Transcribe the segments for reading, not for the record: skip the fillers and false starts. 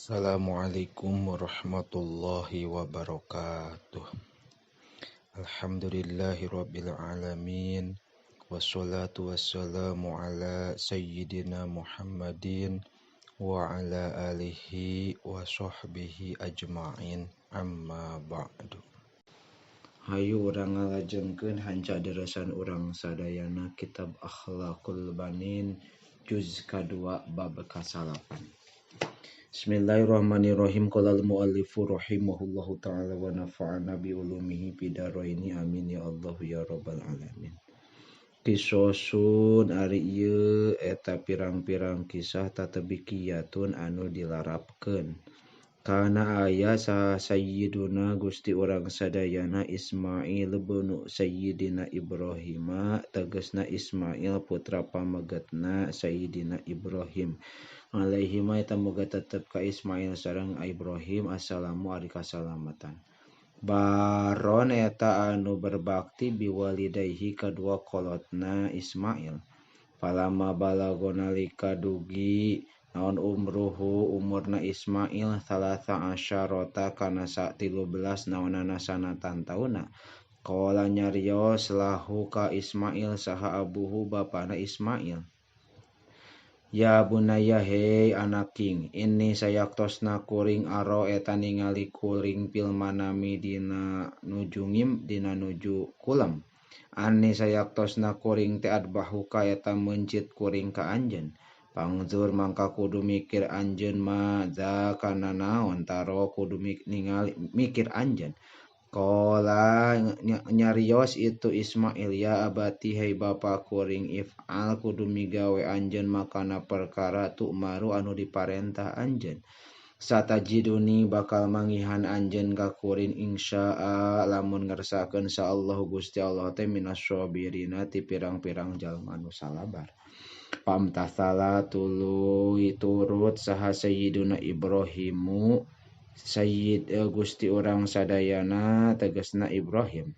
Assalamualaikum warahmatullahi wabarakatuh. Alhamdulillahirabbil alamin. Wassalatu wassalamu ala sayyidina Muhammadin wa ala alihi wa sahbihi ajma'in. Amma ba'du. Hayu urang ngalajengkeun hanca deresan urang sadayana kitab Akhlaqul Banin juz kadua bab kasalapan. Bismillahirrahmanirrahim. Qala al-muallifu rahimahullahu ta'ala wa nafa'ana bi ulumihi bidaraini amin ya Allah ya rabbal alamin. Kisosun ari ieu eta pirang-pirang kisah tatbikiyatun anu dilarapkeun. Kana aya saha sayyiduna Gusti urang sadayana Ismail bin Sayyidina Ibrahim, tegasna Ismail putra pamegetna Sayyidina Ibrahim. Alaihi ma eta moga tetep ka Ismail sareng Ibrahim assalamu ari kasalamatan. Baron eta anu berbakti biwalidaihi kadua kolotna Ismail. Palama balago nalika dugi naon umruhu umurna Ismail thalatha asyarata kana 13 naonana sanatan tauna. Qala nyarios lahu ka Ismail saha abuhu bapana Ismail. Ya bunaya hei anaking, ini sayaktosna kuring aro eta ningali kuring pil manami dina nuju ngim dina nuju kulem. Ani sayaktosna kuring teh adbahuka eta meuncit kuring ka anjeun. Pangzur mangka kudu mikir anjeun ma za kana naon taro kudu ningali mikir anjeun. Qala nyarios itu Ismail ya abati hei bapa kuring if'al kudu migawe anjeun makana perkara tu'maru anu diparentah anjeun. Satajiduni bakal mangihan anjeun ka kuring insya'a lamun ngersakeun sa Allah Gusti Allah teh minas sabirina ti pirang-pirang jalma anu salabar. Pamtathala tuluy turut saha Sayyiduna Ibrahimu Sayyid Gusti urang sadayana tegasna Ibrahim.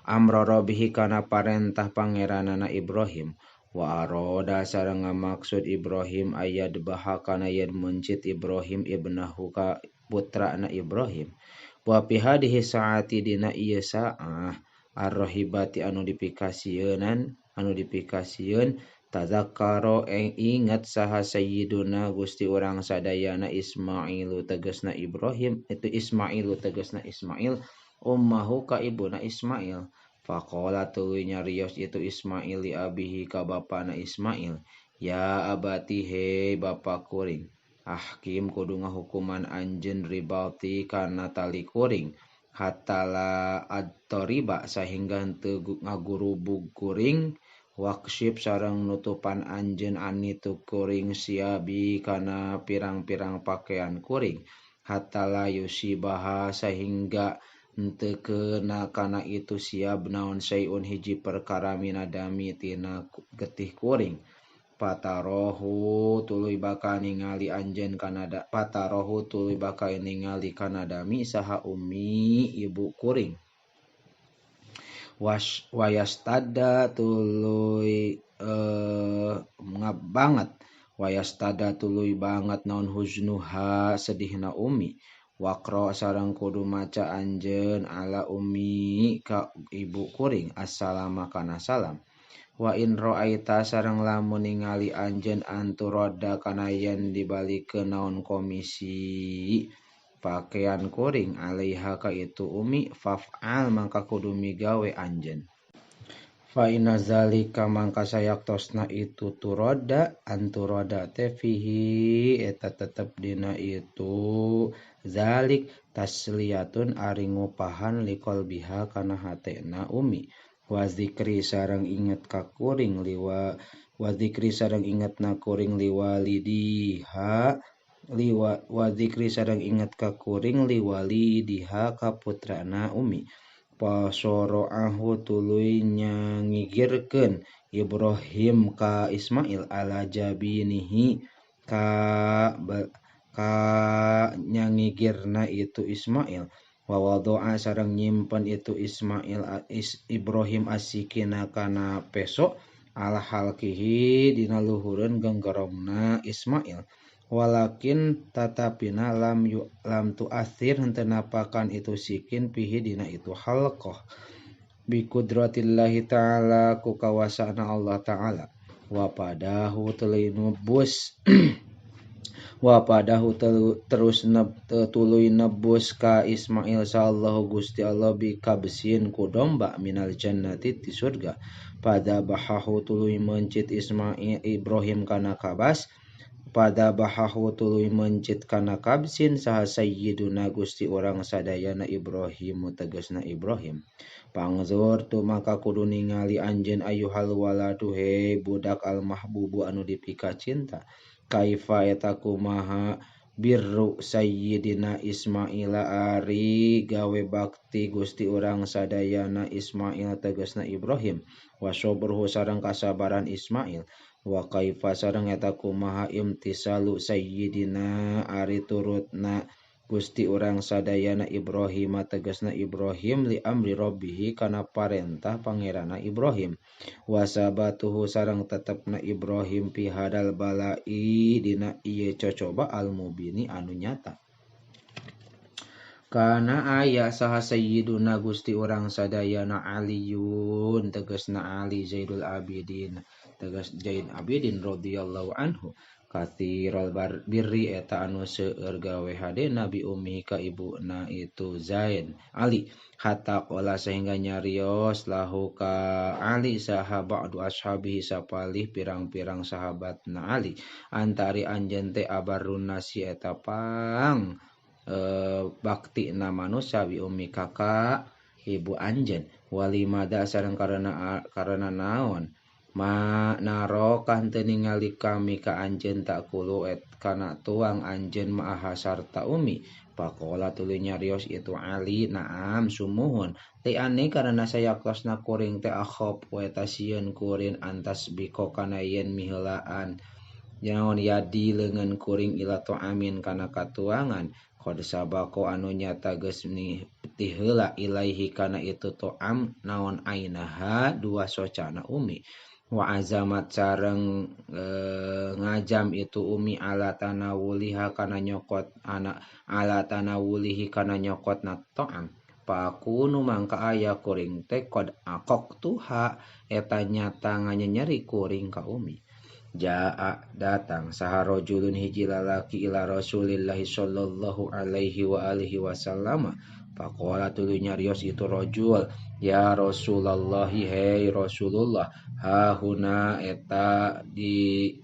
Amra rabbihi kana parentah pangeranana Ibrahim. Wa aroda sareng ngamaksud Ibrahim ayad baha kana yen mencit Ibrahim ibnahu ka putrana Ibrahim. Wa fi hadhihi saati dina ieu saah arrahibati anu dipikasieunan anu dipikasieun tazakkaro ingat saha sayyiduna Gusti urang sadayana Ismailu tegasna Ibrahim itu Ismailu tegasna Ismail ummahu ka ibuna Ismail. Faqala tuluy nyarios itu Ismail li abihi ka bapana Ismail, ya abati he bapa kuring, ahkim kudu ngahukuman anjeun ribati kana tali kuring hatta la ad-tariba sahingga henteu ngagurubug kuring. Waksip sareng nutupan anjeun anitu kuring siabi kana pirang-pirang pakaian kuring hatta la yusibaha sahingga henteu keuna kana itu siab naon sayun hiji perkara minadami tina getih kuring. Patarohu tuluy bakal ningali anjeun kana patarohu tuluy bakal ningali kana dami saha ummi ibu kuring. Wayastada tuluy banget wayastada tuluy banget naon huznuha sedihna ummi. Waqra sareng kudu maca anjeun ala ummi ka ibu kuring assalama kana salam. Wa in ra'aita sareng lamun ningali anjeun anturadda kana yen dibalikeun naon komisi pakaian kuring alaiha ka itu umi faf'al mangka kudu migawe anjeun. Fa inna zalika mangka sayaktosna itu turoda anturoda teh fihi eta tetep dina itu zalik tasliyatun ari ngupahan liqalbiha kana hatena umi. Wa zikri sareng inget ka kuring liwa wa zikri sareng ingetna kuring liwalidiha liwa wa zikri sareng inget ka kuring liwalidiha ka putrana umi. Pasoroahu tuluy nyangigirkeun Ibrahim ka Ismail ala jabinihi ka nyangigirna itu Ismail. Wa wadoa sareng nyimpen itu Ismail Ibrahim asikina kana peso ala halkihi dina luhureun genggerongna Ismail. Walakin tatapina lam yu lam tuathir henteu napakan itu sikin pihi dina itu halqah bi qudratillahi ta'ala ku kawasana Allah ta'ala. Wa padahu tuluy nubus wa padahu terus tuluy nebus ka Ismail sallallahu Gusti Allah bi kabsin ku domba minal jannati ti surga. Pada bahahu tuluy mencit Ismail Ibrahim kana kabas pada bahahu tuluy mencit kana kabsin saha sayyiduna Gusti urang sadayana Ibrahim tegasna Ibrahim. Pangzur tu maka kudu ningali anjeun ayuhal waladu he budak al mahbubu anu dipika cinta. Kaifa eta kumaha birru sayyidina Ismaila ari gawe bakti Gusti urang sadayana Ismail tegasna Ibrahim wa sabruhu sareng kasabaran Ismail. Wa kaifa sareng eta kumaha imtisalu sayyidina ari turutna Gusti urang sadayana Ibrahim tegasna Ibrahim li amri rabbihi kana parentah pangeranna Ibrahim. Wa sabatuhu sareng tetepna Ibrahim fi hadal balai dina ieu cocoba al mubini anu nyata. Kana aya saha sayyiduna Gusti urang sadayana Aliyun tegasna Ali Zainul Abidin tegas Zain Abidin radhiyallahu anhu katsiral birri eta anu seueur gawe hade Nabi ummi ka ibuna itu Zain Ali hatta qala sehingga nyarios lahu ka Ali saha ba'du ashabihi sapalih pirang-pirang sahabatna Ali antari anjeun teh abarrun nasi eta pang bakti na manusia bi ummi kakak ibu anjeun walimada sareng karena naon ma narokah teu ningali kami ka anjeun tak kulu et kana tuang anjeun maaha sarta umi. Pakola tuluy nyarios itu Ali naam sumuhun ti ane karena saya kosna kuring teh akhop we tasieun kuring antas biko kana yen miheulaan naon yadi leungeun kuring ila amin kana katuangan qad sabaqo anu nyata geus tiheula ilaihi kana itu to'am naon ainaha dua socana umi. Wa azamat sareng ngajam itu umi ala tanawuliha kana nyokot anak ala tanawulihi kana nyokot na to'am. Pakunu mangka aya kuring teh qad aqaq tuha eta nyata nganyenyeri kuring ka umi. Jaa datang saha rajulun hiji lalaki ila Rasulillahi sallallahu alaihi wa alihi wasallam. Faqala tuluy nyarios itu rajul ya Rasulullah hei Rasulullah hahuna eta di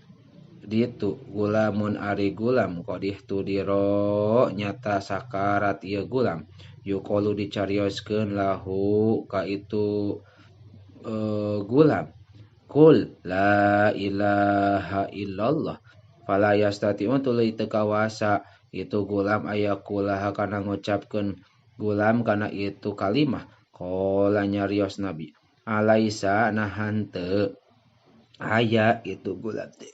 ditu gulamun ari gulam qadih tudiro nyata sakarat ieu gulam yuqalu dicarioskeun lahu ka itu gulam kul la ilaha illallah fala yastati'un tuluy teu kawasa itu gulam aya kulaha kana ngucapkeun gulam kana itu kalimah. Qala nyarios Nabi alaisa nahan teu aya itu gulam teh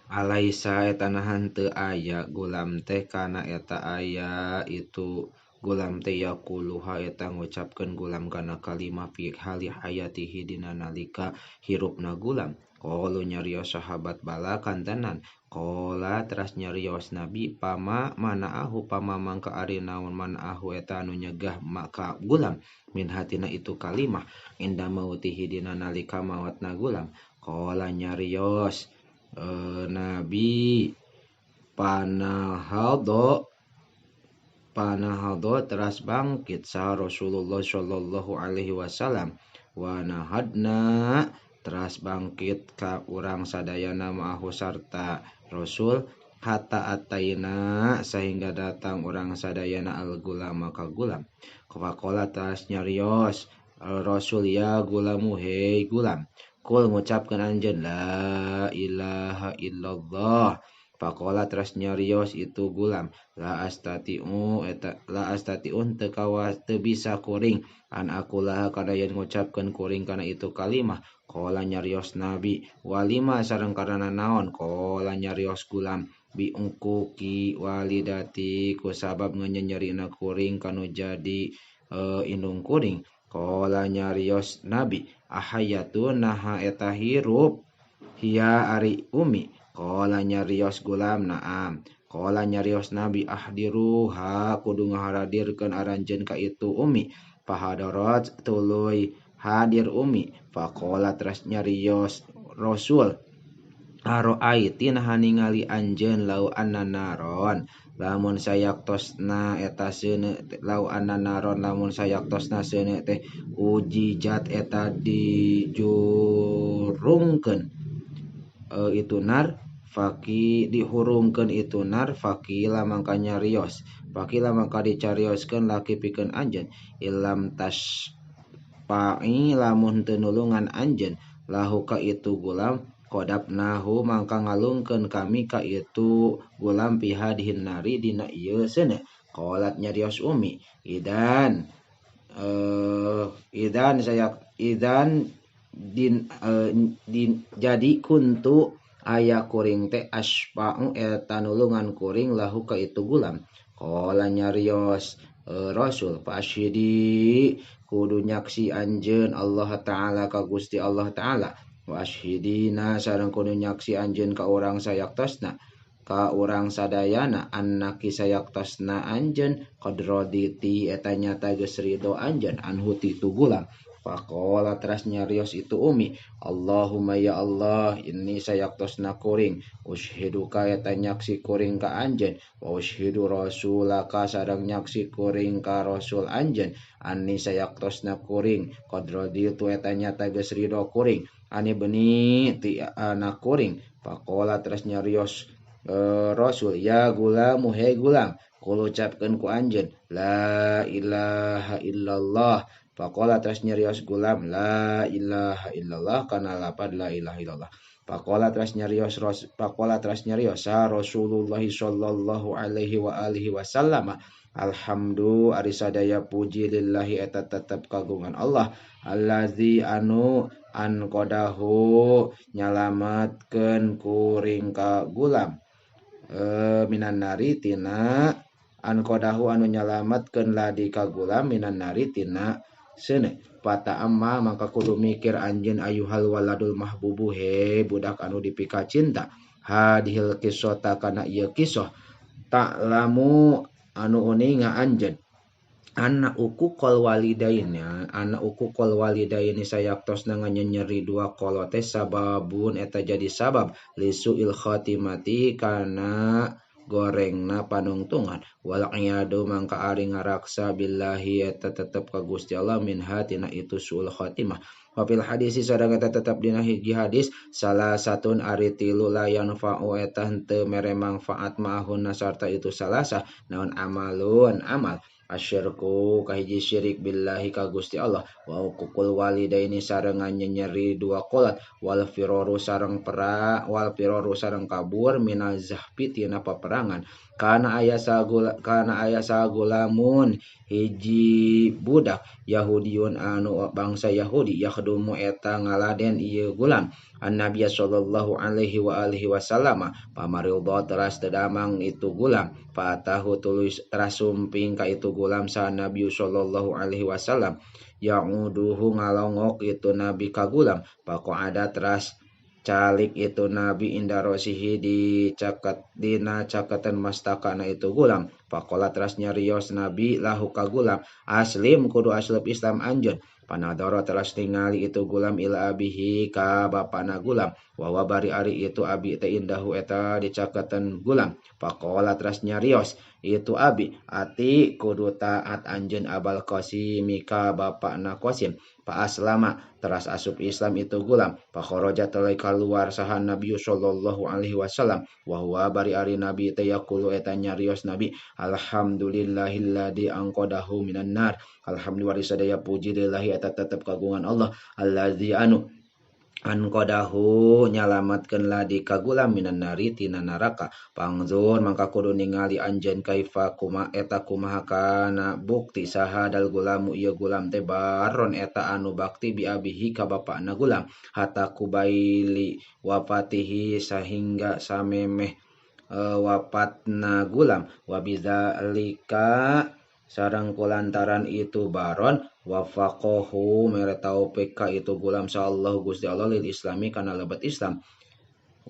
alaisa eta nahan teu aya gulam teh kana eta aya itu gulam teh yaquluha eta ngucapkeun gulam kana kalimah fi hali hayatihi dina nalika hirupna gulam. Qalu nyarios sahabat bala kantenan. Qala teras nyarios Nabi pama manaahu pama mangka ari naon manaahu eta anu nyegah maka gulam min hatina itu kalimah inda mautihi dina nalika maotna gulam. Qala nyarios Nabi panahado teras bangkit sa Rasulullah sallallahu alaihi wasallam wa nahadna teras bangkit ka urang sadayana ma'ahu sarta Rasul hatta ataina sehingga datang urang sadayana al gulama ka gulam. Faqala teras nyarios Rasul ya gulamu hei gulam kul ngucapkeun anjeun la ilaha illallah. Faqala teras nyarios itu gulam la astati'u eta la astati'un teu kawas teu bisa kuring an akulah kana yen ngucapkeun kuring kana itu kalimah. Qala nyarios Nabi walima sareng karana naon. Qala nyarios gulam bi ungkuki walidati ku sabab nganyenyerina kuring kanu jadi indung kuring. Qala nyarios Nabi ahayatu naha eta hirup Hiya ari umi. Qala nyarios gulam naam. Qala nyarios nabi ahdiruha kudu ngaharadirkeun aranjeun ka itu umi. Pahadarat tuluy hadir umi. Faqala teras nyarios Rasul aroaiti naha ningali anjeun lau anna naron lamun sayaktosna eta seuneu lau anna naron lamun sayaktosna seuneu teh ujijat eta dijurungkeun itu nar faki dihurungkeun itu nar fakila mangka nyarios fakila mangka dicarioskeun laki pikeun anjeun ilam tas pa'i lamun teu nulungan anjeun lahu ka itu gulam kodap nahu mangka ngalungkeun kami ka itu gulam piha dihinnari dina ieu seuneu. Qalat nyarios umi idan idan saya idan din, din jadi kuntu aya kuring teh asfa'u eta nulungan kuring lahu ka itu gulam. Qala nyarios Rasul fasyidi kudu nyaksi anjeun Allah Ta'ala ka Gusti Allah Ta'ala wa asyhidina sareng kudu nyaksi anjeun ka urang sayaktosna ka urang sadayana annaki sayaktosna anjeun qad raditi eta nyata geus ridho anjeun anhu ti tu gulam. Faqala teras nyarios itu umi Allahumma ya Allah inni sayaktosna kuring ushiduka eta nyaksi kuring ka anjeun wa ushidu rasulaka sareng nyaksi kuring ka rasul anjeun anni sayaktosna kuring qad raditu eta nyata geus ridho kuring ani beni ti anak kuring. Faqala teras nyarios rasul ya gulamu he gulam kulo ucapkeun ku anjeun la ilaha illallah. Faqala teras nyarios gulam la ilaha illallah kana lapad la ilaha illallah. Faqala teras nyarios faqala teras nyarios sa Rasulullah sallallahu alaihi wa alihi wasallam alhamdu ari sadaya puji lillahi eta tetep kagungan Allah allazi anu anqadahu nyalametkeun kuring ka gulam minan nari tina anqadahu anu nyalametkeun ladi ka gulam minan nari tina seuneu. Fata amma maka kudu mikir anjeun ayuhal waladul mahbubu he budak anu dipika cinta hadhil qissata kana ieu kisah ta'lamu anu uninga anjeun anna uquqal walidaina anna uquqal walidaini sayaktosna nganyenyeri dua kolote sababun eta jadi sabab lisuil khatimati kana gorengna panungtungan wal iyadu mangka ari ngaraksa billahi eta tetep ka Gusti Allah min hatina itu suul khatimah. Wa fil hadisi sareng eta tetep dina hiji hadis salah satun ari tilu la yanfa'u eta henteu mere mangfaat ma'ahunna sarta itu salasa naon amalun amal asyirku kahiji syirik billahi ka Gusti Allah wa uququl walidaini sareng nyenyeri dua kolat wal firoru sareng perang wal firoru sareng kabur minal zahpi tina peperangan kana aya sagula kana aya sagulamun hiji budak Yahudiun anu bangsa Yahudi yakhdumu eta ngaladen ieu gulam An-Nabiy sallallahu alaihi wa alihi wasallam pamarildo teras tedamang itu gulam fatahu tulus teras sumping ka itu gulam sa Nabi sallallahu alaihi wasallam ya'uduhu ngalongok itu Nabi ka gulam faqa'ada teras calik itu Nabi indarosihi di caket dina caketan mastakana itu gulam faqala teras nyarios Nabi lahu ka gulam aslim kudu aslep Islam anjeun panadoro teras tingali itu gulam ila abihi ka bapana gulam wawa bari ari itu abi teh indahu eta dicaketan gulam faqala teras nyarios itu abi ati kudu taat anjeun Abal Qasim ka bapana Qasim fa aslama teras asup Islam itu gulam fa kharaja tuluy kaluar saha Nabi sallallahu alaihi wasallam wa huwa bari ari nabi teh yaqulu eta nyarios nabi alhamdulillahilladzi anqadahu minan nar alhamdulillah sadaya puji lillahi eta tetep kagungan Allah allazi anu anqadahu nyalamatkeun ladi ka gulam minan nari tina neraka pangzur mangka kudu ningali anjeun kaifa kuma eta kumaha kana bukti saha dal gulamu ieu gulam teh baron eta anu bakti bi abihi ka bapana gulam hatta kubaili wafatihi sahingga samemeh wafatna gulam wabidzalika sareng kulantaran itu baron wafaqahu mere taufik ka itu gulam sallallahu Gusti Allah lil islami kana lebet Islam.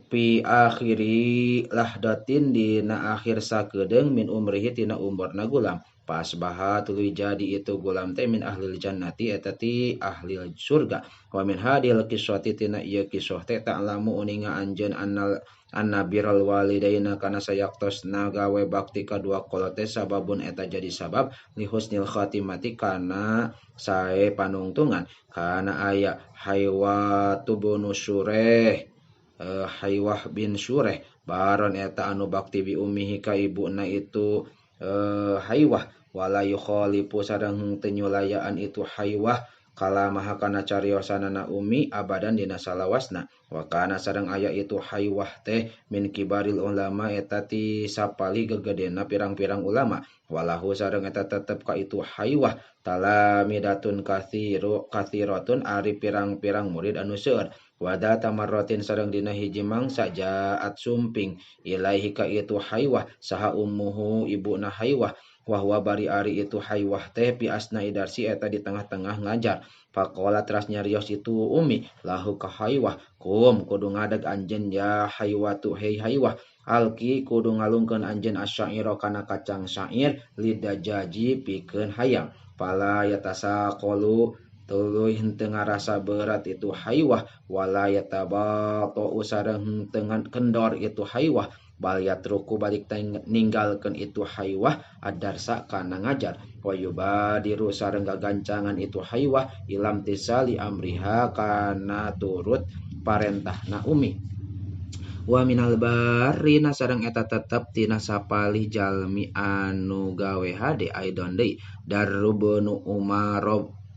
Fi akhiri lahdatin dina akhir sakedeung min umrihi tina umurna gulam. Pasbaha tuluy jadi itu gulam teh min ahlil jannati eta ti ahli surga. Wa min hadil qissati tina ieu kisah teh ta'lamu uninga anjeun annal annabiral walidaina kana sayaktosna gawe bakti kadua kolot teh sababun eta jadi sabab li husnil khatimati kana sae panungtungan. Kana aya haywatu bunu sureh Haywah bin Sureh baron eta anu bakti bi ummihi ka ibuna itu Haywah wala yukhalifu sareng teu nyulayaan itu Haywah kalamaha kana cariosanana umi abadan dina salawasna. Wa kana sareng aya itu Haywah teh min kibaril ulama eta ti sapali gegedena pirang-pirang ulama. Walahu sareng eta tetep ka itu Haywah talamidatun kathiru kathiratun ari pirang-pirang murid anu seueur. Wada tamarrotin sareng dina hiji mangsa jaat sumping ilaihi ka itu Haywah saha ummuhu ibuna Haywah wahwa bari ari itu Haywah teh pi asna idarsi eta di tengah-tengah ngajar. Faqala teras nyarios itu umi lahu ka Haywah kum kudu ngadeg anjeun ya Haywatu hei Haywah alki kudu ngalungkeun anjeun asyaira kana kacang syair lidajaji pikeun hayam. Fala yatasaqalu tuluy henteu ngarasa berat itu Haywah wala yatabatu sareng henteu kendor itu Haywah bal yatruku balik ninggalkeun itu Haywah adarsa kana ngajar. Wa yubadiru sareng gagancangan itu Haywah ilam tisali amriha kana turut parentahna umi. Wa minal barrina sareng eta tetep tina sapalih jalmi anu gawe hade aidon deui Darrubnu Umar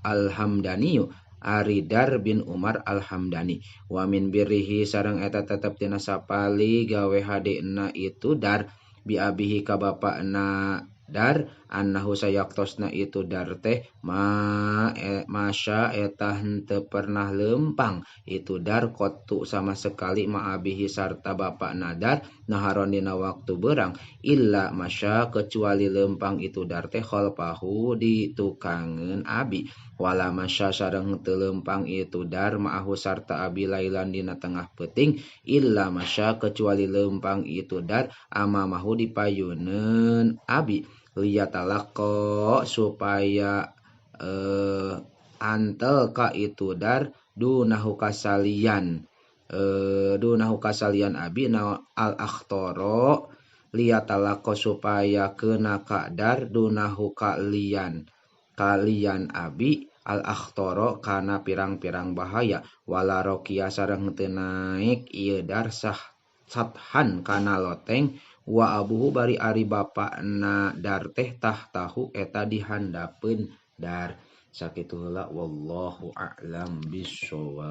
Alhamdaniyu ari Dar bin Umar Alhamdani. Wa min birrihi sareng eta tetep tina sapali gawe hadena itu Dar bi abihi ka bapakna Dar annahu sayaktosna itu Dar teh masya eta henteu pernah lempang itu Dar qattu sama sekali ma'abihi sarta bapakna Dar naharon dina waktu berang illa masya kecuali lempang itu Dar teh khalfahu ditukangeun abi. Wala masya sareng henteu lempang itu Dar ma'ahu sarta abi lailan dina tengah peuting illa masya kecuali lempang itu Dar amamahu dipayuneun abi liyatalaqqa supaya antel ka itu Dar dunahu kasalian abi na al akhtara liyatalaqqa supaya kena ka Dar dunahu kalian kalian abi al akhtara kana pirang-pirang bahaya. Wala rokia sareng teu naik ieu Dar sah sathan kana loteng wa abuhu bari ari bapakna Dar teh tahtahu eta dihandapeun Dar. Sakitu heula wallahu a'lam bissawab.